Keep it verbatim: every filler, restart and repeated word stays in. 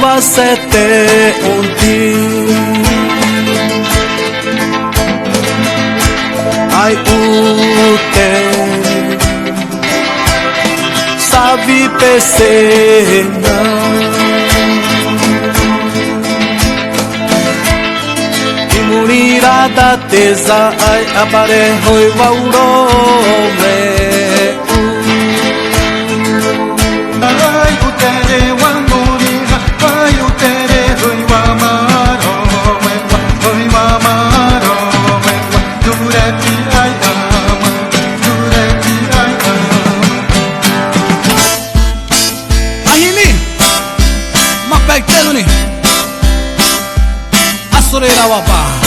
Wasé te õ di, ai'uté sawi pese na, imorĩ'rata te za ai'aparé hâiwa urowe. Ahini, ma pé te norĩ, asorera wa'aba.